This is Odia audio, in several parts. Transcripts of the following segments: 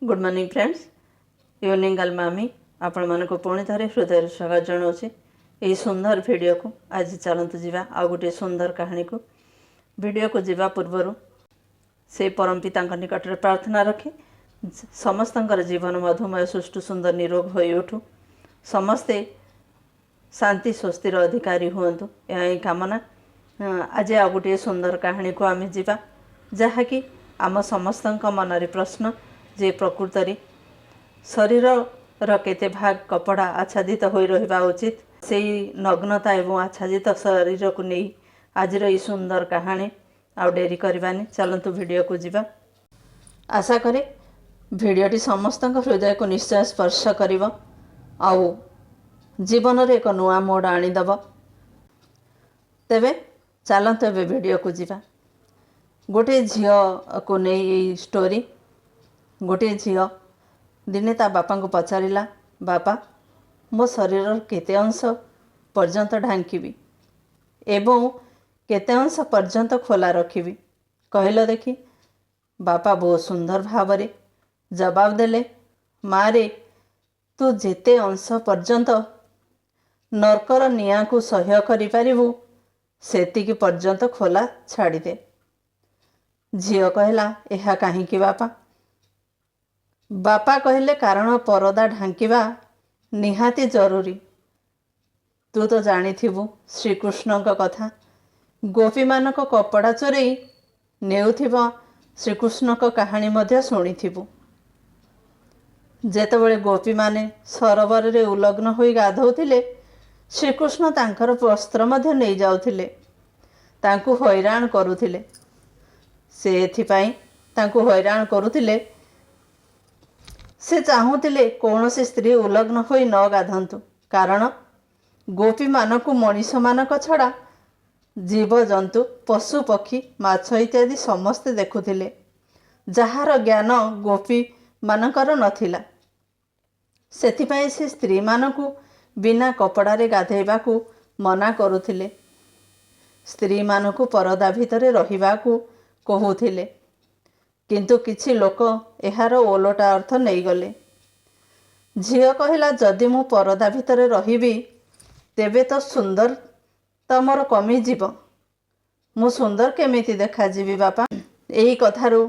ଗୁଡ଼୍ ମର୍ଣ୍ଣିଂ ଫ୍ରେଣ୍ଡସ୍, ୟୁନିଂ ମାମି ଆପଣମାନଙ୍କୁ ପୁଣି ଥରେ ହୃଦୟରୁ ସ୍ୱାଗତ ଜଣାଉଛି ଏହି ସୁନ୍ଦର ଭିଡ଼ିଓକୁ। ଆଜି ଚାଲନ୍ତୁ ଯିବା ଆଉ ଗୋଟିଏ ସୁନ୍ଦର କାହାଣୀକୁ। ଭିଡ଼ିଓକୁ ଯିବା ପୂର୍ବରୁ ସେ ପରମ ପିତାଙ୍କ ନିକଟରେ ପ୍ରାର୍ଥନା ରଖେ, ସମସ୍ତଙ୍କର ଜୀବନ ମଧୁମୟ, ସୁଷ୍ଠୁ, ସୁନ୍ଦର, ନିରୋଗ ହୋଇ ଉଠୁ। ସମସ୍ତେ ଶାନ୍ତି ସ୍ୱସ୍ତିର ଅଧିକାରୀ ହୁଅନ୍ତୁ, ଏହା ହିଁ କାମନା। ଆଜି ଆଉ ଗୋଟିଏ ସୁନ୍ଦର କାହାଣୀକୁ ଆମେ ଯିବା, ଯାହାକି ଆମ ସମସ୍ତଙ୍କ ମନରେ ପ୍ରଶ୍ନ ଯେ ପ୍ରକୃତରେ ଶରୀରର କେତେ ଭାଗ କପଡ଼ା ଆଚ୍ଛାଦିତ ହୋଇ ରହିବା ଉଚିତ। ସେଇ ନଗ୍ନତା ଏବଂ ଆଚ୍ଛାଦିତ ଶରୀରକୁ ନେଇ ଆଜିର ଏଇ ସୁନ୍ଦର କାହାଣୀ। ଆଉ ଡେରି କରିବାନି, ଚାଲନ୍ତୁ ଭିଡ଼ିଓକୁ ଯିବା। ଆଶା କରେ ଭିଡ଼ିଓଟି ସମସ୍ତଙ୍କ ହୃଦୟକୁ ନିଶ୍ଚୟ ସ୍ପର୍ଶ କରିବ ଆଉ ଜୀବନରେ ଏକ ନୂଆ ମୋଡ଼ ଆଣିଦେବ। ତେବେ ଚାଲନ୍ତୁ ଏବେ ଭିଡ଼ିଓକୁ ଯିବା। ଗୋଟିଏ ଝିଅକୁ ନେଇ ଏଇ ଷ୍ଟୋରି। ଗୋଟିଏ ଝିଅ ଦିନେ ତା ବାପାଙ୍କୁ ପଚାରିଲା, "ବାପା, ମୋ ଶରୀରର କେତେ ଅଂଶ ପର୍ଯ୍ୟନ୍ତ ଢାଙ୍କିବି ଏବଂ କେତେ ଅଂଶ ପର୍ଯ୍ୟନ୍ତ ଖୋଲା ରଖିବି, କହିଲ ଦେଖି?" ବାପା ବହୁତ ସୁନ୍ଦର ଭାବରେ ଜବାବ ଦେଲେ, "ମାରେ, ତୁ ଯେତେ ଅଂଶ ପର୍ଯ୍ୟନ୍ତ ନର୍କର ନିଆଁକୁ ସହ୍ୟ କରିପାରିବୁ, ସେତିକି ପର୍ଯ୍ୟନ୍ତ ଖୋଲା ଛାଡ଼ିଦେ।" ଝିଅ କହିଲା, "ଏହା କାହିଁକି ବାପା?" ବାପା କହିଲେ, "କାରଣ ପରଦା ଢାଙ୍କିବା ନିହାତି ଜରୁରୀ। ତୁ ତ ଜାଣିଥିବୁ ଶ୍ରୀକୃଷ୍ଣଙ୍କ କଥା। ଗୋପୀମାନଙ୍କ କପଡ଼ା ଚୋରେଇ ନେଉଥିବା ଶ୍ରୀକୃଷ୍ଣଙ୍କ କାହାଣୀ ମଧ୍ୟ ଶୁଣିଥିବୁ। ଯେତେବେଳେ ଗୋପୀମାନେ ସରୋବରରେ ଉଲଗ୍ନ ହୋଇ ଗାଧୋଉଥିଲେ, ଶ୍ରୀକୃଷ୍ଣ ତାଙ୍କର ବସ୍ତ୍ର ମଧ୍ୟ ନେଇଯାଉଥିଲେ, ତାଙ୍କୁ ହଇରାଣ କରୁଥିଲେ। ସେ ଏଥିପାଇଁ ତାଙ୍କୁ ହଇରାଣ କରୁଥିଲେ, ସେ ଚାହୁଁଥିଲେ କୌଣସି ସ୍ତ୍ରୀ ଉଲଗ୍ନ ହୋଇ ନ ଗାଧାନ୍ତୁ। କାରଣ ଗୋପୀମାନଙ୍କୁ ମଣିଷମାନଙ୍କ ଛଡ଼ା ଜୀବଜନ୍ତୁ, ପଶୁପକ୍ଷୀ, ମାଛ ଇତ୍ୟାଦି ସମସ୍ତେ ଦେଖୁଥିଲେ, ଯାହାର ଜ୍ଞାନ ଗୋପୀମାନଙ୍କର ନଥିଲା। ସେଥିପାଇଁ ସେ ସ୍ତ୍ରୀମାନଙ୍କୁ ବିନା କପଡ଼ାରେ ଗାଧୋଇବାକୁ ମନା କରୁଥିଲେ, ସ୍ତ୍ରୀମାନଙ୍କୁ ପରଦା ଭିତରେ ରହିବାକୁ କହୁଥିଲେ। କିନ୍ତୁ କିଛି ଲୋକ ଏହାର ଓଲଟା ଅର୍ଥ ନେଇଗଲେ।" ଝିଅ କହିଲା, "ଯଦି ମୁଁ ପରଦା ଭିତରେ ରହିବି, ତେବେ ତ ସୁନ୍ଦର ତ ମୋର କମିଯିବ। ମୁଁ ସୁନ୍ଦର କେମିତି ଦେଖାଯିବି ବାପା?" ଏହି କଥାରୁ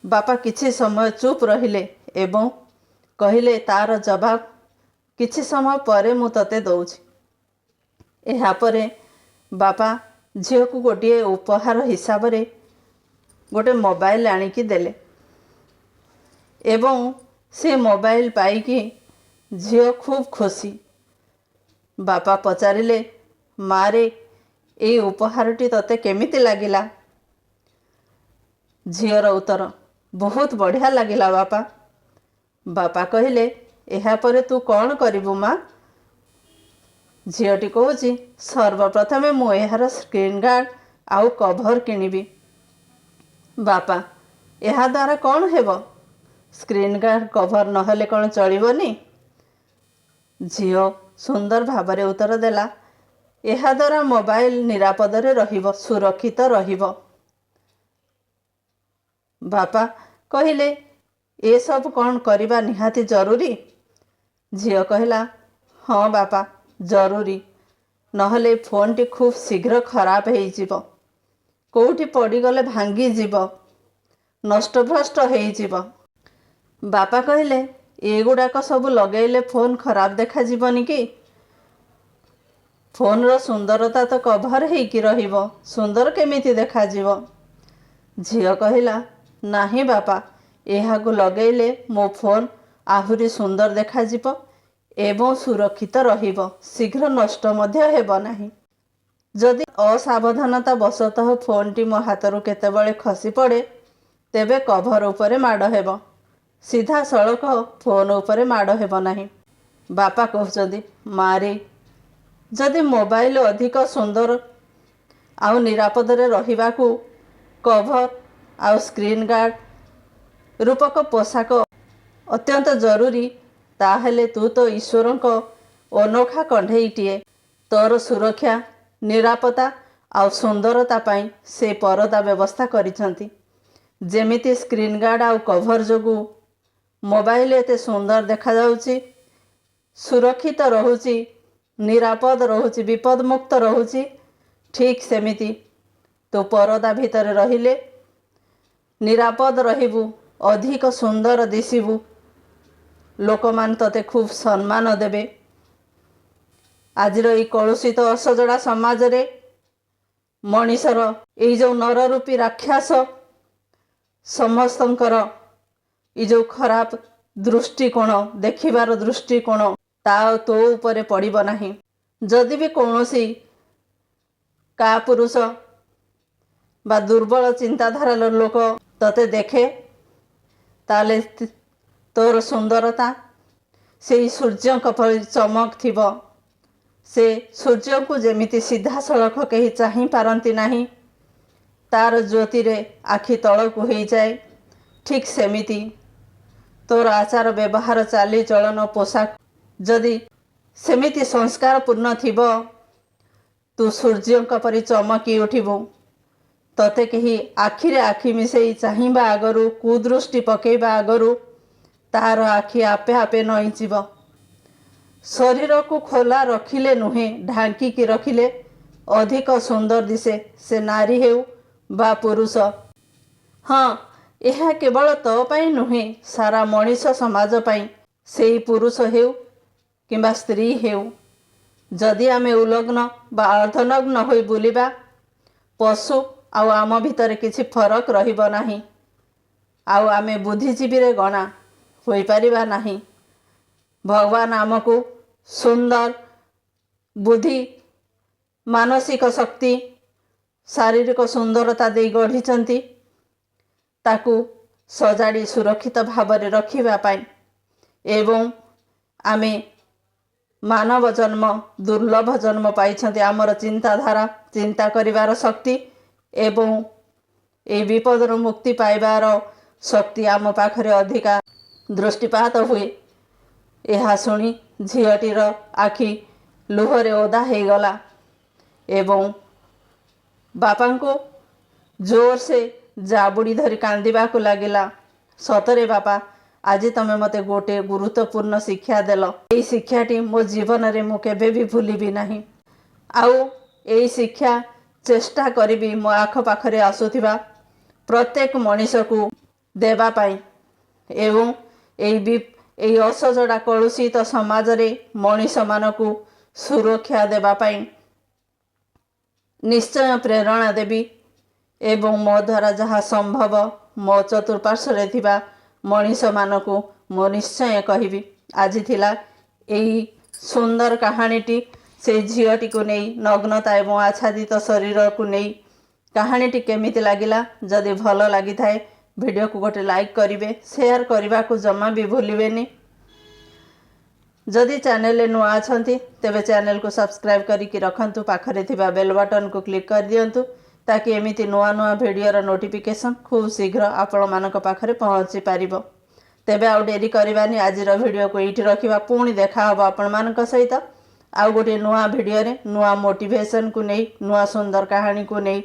ବାପା କିଛି ସମୟ ଚୁପ୍ ରହିଲେ ଏବଂ କହିଲେ, "ତାର ଜବାବ କିଛି ସମୟ ପରେ ମୁଁ ତୋତେ ଦେଉଛି।" ଏହାପରେ ବାପା ଝିଅକୁ ଗୋଟିଏ ଉପହାର ହିସାବରେ ଗୋଟେ ମୋବାଇଲ ଆଣିକି ଦେଲେ ଏବଂ ସେ ମୋବାଇଲ ପାଇକି ଝିଅ ଖୁବ୍ ଖୁସି। ବାପା ପଚାରିଲେ, "ମାରେ, ଏଇ ଉପହାରଟି ତୋତେ କେମିତି ଲାଗିଲା?" ଝିଅର ଉତ୍ତର, "ବହୁତ ବଢ଼ିଆ ଲାଗିଲା ବାପା।" ବାପା କହିଲେ, "ଏହାପରେ ତୁ କ'ଣ କରିବୁ ମା?" ଝିଅଟି କହୁଛି, "ସର୍ବପ୍ରଥମେ ମୁଁ ଏହାର ସ୍କ୍ରିନ୍ ଗାର୍ଡ଼ ଆଉ କଭର୍ କିଣିବି।" ବାପା, "ଏହାଦ୍ୱାରା କ'ଣ ହେବ? ସ୍କ୍ରିନ୍ ଗାର୍ଡ଼ କଭର୍ ନହେଲେ କ'ଣ ଚଳିବନି?" ଝିଅ ସୁନ୍ଦର ଭାବରେ ଉତ୍ତର ଦେଲା, "ଏହାଦ୍ୱାରା ମୋବାଇଲ ନିରାପଦରେ ରହିବ, ସୁରକ୍ଷିତ ରହିବ।" ବାପା କହିଲେ, "ଏସବୁ କ'ଣ କରିବା ନିହାତି ଜରୁରୀ?" ଝିଅ କହିଲା, "ହଁ ବାପା, ଜରୁରୀ। ନହେଲେ ଫୋନ୍ଟି ଖୁବ୍ ଶୀଘ୍ର ଖରାପ ହେଇଯିବ, କେଉଁଠି ପଡ଼ିଗଲେ ଭାଙ୍ଗିଯିବ, ନଷ୍ଟଭ୍ରଷ୍ଟ ହେଇଯିବ।" ବାପା କହିଲେ, "ଏଗୁଡ଼ାକ ସବୁ ଲଗେଇଲେ ଫୋନ୍ ଖରାପ ଦେଖାଯିବନି କି? ଫୋନ୍ର ସୁନ୍ଦରତା ତ କଭର୍ ହେଇକି ରହିବ, ସୁନ୍ଦର କେମିତି ଦେଖାଯିବ?" ଝିଅ କହିଲା, "ନାହିଁ ବାପା, ଏହାକୁ ଲଗେଇଲେ ମୋ ଫୋନ୍ ଆହୁରି ସୁନ୍ଦର ଦେଖାଯିବ ଏବଂ ସୁରକ୍ଷିତ ରହିବ, ଶୀଘ୍ର ନଷ୍ଟ ମଧ୍ୟ ହେବ ନାହିଁ। ଯଦି ଅସାବଧାନତା ବଶତଃ ଫୋନ୍ଟି ମୋ ହାତରୁ କେତେବେଳେ ଖସି ପଡ଼େ, ତେବେ କଭର୍ ଉପରେ ମାଡ଼ ହେବ, ସିଧାସଳଖ ଫୋନ୍ ଉପରେ ମାଡ଼ ହେବ ନାହିଁ।" ବାପା କହୁଛନ୍ତି, "ମାରେ, ଯଦି ମୋବାଇଲ ଅଧିକ ସୁନ୍ଦର ଆଉ ନିରାପଦରେ ରହିବାକୁ କଭର୍ ଆଉ ସ୍କ୍ରିନ୍ ଗାର୍ଡ଼ ରୂପକ ପୋଷାକ ଅତ୍ୟନ୍ତ ଜରୁରୀ, ତାହେଲେ ତୁ ତ ଈଶ୍ୱରଙ୍କ ଅନୋଖା କଣ୍ଢେଇଟିଏ। ତୋର ସୁରକ୍ଷା, ନିରାପତ୍ତା ଆଉ ସୁନ୍ଦରତା ପାଇଁ ସେ ପରଦା ବ୍ୟବସ୍ଥା କରିଛନ୍ତି, ଯେମିତି ସ୍କ୍ରିନ୍ ଗାର୍ଡ଼ ଆଉ କଭର୍ ଯୋଗୁଁ ମୋବାଇଲ ଏତେ ସୁନ୍ଦର ଦେଖାଯାଉଛି, ସୁରକ୍ଷିତ ରହୁଛି, ନିରାପଦ ରହୁଛି, ବିପଦମୁକ୍ତ ରହୁଛି, ଠିକ୍ ସେମିତି ତୁ ପରଦା ଭିତରେ ରହିଲେ ନିରାପଦ ରହିବୁ, ଅଧିକ ସୁନ୍ଦର ଦିଶିବୁ, ଲୋକମାନେ ତୋତେ ଖୁବ୍ ସମ୍ମାନ ଦେବେ। ଆଜିର ଏଇ କଳୁଷିତ ଅସଜଡ଼ା ସମାଜରେ ମଣିଷର ଏଇ ଯେଉଁ ନରରୂପୀ ରାକ୍ଷସ, ସମସ୍ତଙ୍କର ଏଇ ଯେଉଁ ଖରାପ ଦୃଷ୍ଟିକୋଣ, ଦେଖିବାର ଦୃଷ୍ଟିକୋଣ ତା ତୋ ଉପରେ ପଡ଼ିବ ନାହିଁ। ଯଦି ବି କୌଣସି କାପୁରୁଷ ବା ଦୁର୍ବଳ ଚିନ୍ତାଧାରାର ଲୋକ ତୋତେ ଦେଖେ, ତାହେଲେ ତୋର ସୁନ୍ଦରତା ସେଇ ସୂର୍ଯ୍ୟଙ୍କ ଭଳି ଚମକ ଥିବ। ସେ ସୂର୍ଯ୍ୟଙ୍କୁ ଯେମିତି ସିଧାସଳଖ କେହି ଚାହିଁ ପାରନ୍ତି ନାହିଁ, ତାର ଜ୍ୟୋତିରେ ଆଖି ତଳକୁ ହେଇଯାଏ, ଠିକ୍ ସେମିତି ତୋର ଆଚାର ବ୍ୟବହାର, ଚାଲିଚଳନ, ପୋଷାକ ଯଦି ସେମିତି ସଂସ୍କାରପୂର୍ଣ୍ଣ ଥିବ, ତୁ ସୂର୍ଯ୍ୟଙ୍କ ପରି ଚମକି ଉଠିବୁ। ତତେ କେହି ଆଖିରେ ଆଖି ମିଶେଇ ଚାହିଁବା ଆଗରୁ, କୁଦୃଷ୍ଟି ପକେଇବା ଆଗରୁ ତାର ଆଖି ଆପେ ଆପେ ନଇଁଯିବ। ଶରୀରକୁ ଖୋଲା ରଖିଲେ ନୁହେଁ, ଢାଙ୍କିକି ରଖିଲେ ଅଧିକ ସୁନ୍ଦର ଦିଶେ, ସେ ନାରୀ ହେଉ ବା ପୁରୁଷ। ହଁ, ଏହା କେବଳ ତୋ ପାଇଁ ନୁହେଁ, ସାରା ମଣିଷ ସମାଜ ପାଇଁ। ସେଇ ପୁରୁଷ ହେଉ କିମ୍ବା ସ୍ତ୍ରୀ ହେଉ, ଯଦି ଆମେ ଉଲଗ୍ନ ବା ଅର୍ଦ୍ଧନଗ୍ନ ହୋଇ ବୁଲିବା, ପଶୁ ଆଉ ଆମ ଭିତରେ କିଛି ଫରକ ରହିବ ନାହିଁ ଆଉ ଆମେ ବୁଦ୍ଧିଜୀବୀରେ ଗଣା ହୋଇପାରିବା ନାହିଁ। ଭଗବାନ ଆମକୁ ସୁନ୍ଦର ବୁଦ୍ଧି, ମାନସିକ ଶକ୍ତି, ଶାରୀରିକ ସୁନ୍ଦରତା ଦେଇ ଗଢ଼ିଛନ୍ତି ତାକୁ ସଜାଡ଼ି ସୁରକ୍ଷିତ ଭାବରେ ରଖିବା ପାଇଁ। ଏବଂ ଆମେ ମାନବ ଜନ୍ମ, ଦୁର୍ଲଭ ଜନ୍ମ ପାଇଛନ୍ତି। ଆମର ଚିନ୍ତାଧାରା, ଚିନ୍ତା କରିବାର ଶକ୍ତି ଏବଂ ଏଇ ବିପଦରୁ ମୁକ୍ତି ପାଇବାର ଶକ୍ତି ଆମ ପାଖରେ ଅଧିକା ଦୃଷ୍ଟିପାତ ହୁଏ। ଏହା ଶୁଣି ଝିଅଟିର ଆଖି ଲୁହରେ ଓଦା ହେଇଗଲା ଏବଂ ବାପାଙ୍କୁ ଜୋରସେ ଜାବୁଡ଼ି ଧରି କାନ୍ଦିବାକୁ ଲାଗିଲା। "ସତରେ ବାପା, ଆଜି ତମେ ମୋତେ ଗୋଟେ ଗୁରୁତ୍ୱପୂର୍ଣ୍ଣ ଶିକ୍ଷା ଦେଲ। ଏଇ ଶିକ୍ଷାଟି ମୋ ଜୀବନରେ ମୁଁ କେବେ ବି ଭୁଲିବି ନାହିଁ ଆଉ ଏଇ ଶିକ୍ଷା ଚେଷ୍ଟା କରିବି ମୋ ଆଖପାଖରେ ଆସୁଥିବା ପ୍ରତ୍ୟେକ ମଣିଷକୁ ଦେବା ପାଇଁ ଏବଂ ଏଇ ଅସଜଡ଼ା କଳୁଷିତ ସମାଜରେ ମଣିଷମାନଙ୍କୁ ସୁରକ୍ଷା ଦେବା ପାଇଁ ନିଶ୍ଚୟ ପ୍ରେରଣା ଦେବି ଏବଂ ମୋ ଦ୍ୱାରା ଯାହା ସମ୍ଭବ ମୋ ଚତୁଃପାର୍ଶ୍ୱରେ ଥିବା ମଣିଷମାନଙ୍କୁ ମୁଁ ନିଶ୍ଚୟ କହିବି।" ଆଜି ଥିଲା ଏଇ ସୁନ୍ଦର କାହାଣୀଟି, ସେଇ ଝିଅଟିକୁ ନେଇ, ନଗ୍ନତା ଏବଂ ଆଚ୍ଛାଦିତ ଶରୀରକୁ ନେଇ କାହାଣୀଟି କେମିତି ଲାଗିଲା? ଯଦି ଭଲ ଲାଗିଥାଏ, ଭିଡ଼ିଓକୁ ଗୋଟେ ଲାଇକ୍ କରିବେ, ସେୟାର କରିବାକୁ ଜମା ବି ଭୁଲିବେନି। ଯଦି ଚ୍ୟାନେଲରେ ନୂଆ ଅଛନ୍ତି, ତେବେ ଚ୍ୟାନେଲକୁ ସବସ୍କ୍ରାଇବ୍ କରିକି ରଖନ୍ତୁ, ପାଖରେ ଥିବା ବେଲ୍ ବଟନକୁ କ୍ଲିକ୍ କରିଦିଅନ୍ତୁ, ତାକି ଏମିତି ନୂଆ ନୂଆ ଭିଡ଼ିଓର ନୋଟିଫିକେସନ୍ ଖୁବ୍ ଶୀଘ୍ର ଆପଣମାନଙ୍କ ପାଖରେ ପହଞ୍ଚି ପାରିବ। ତେବେ ଆଉ ଡେରି କରିବାନି, ଆଜିର ଭିଡ଼ିଓକୁ ଏଇଠି ରଖିବା। ପୁଣି ଦେଖା ହେବ ଆପଣମାନଙ୍କ ସହିତ ଆଉ ଗୋଟିଏ ନୂଆ ଭିଡ଼ିଓରେ, ନୂଆ ମୋଟିଭେସନକୁ ନେଇ, ନୂଆ ସୁନ୍ଦର କାହାଣୀକୁ ନେଇ।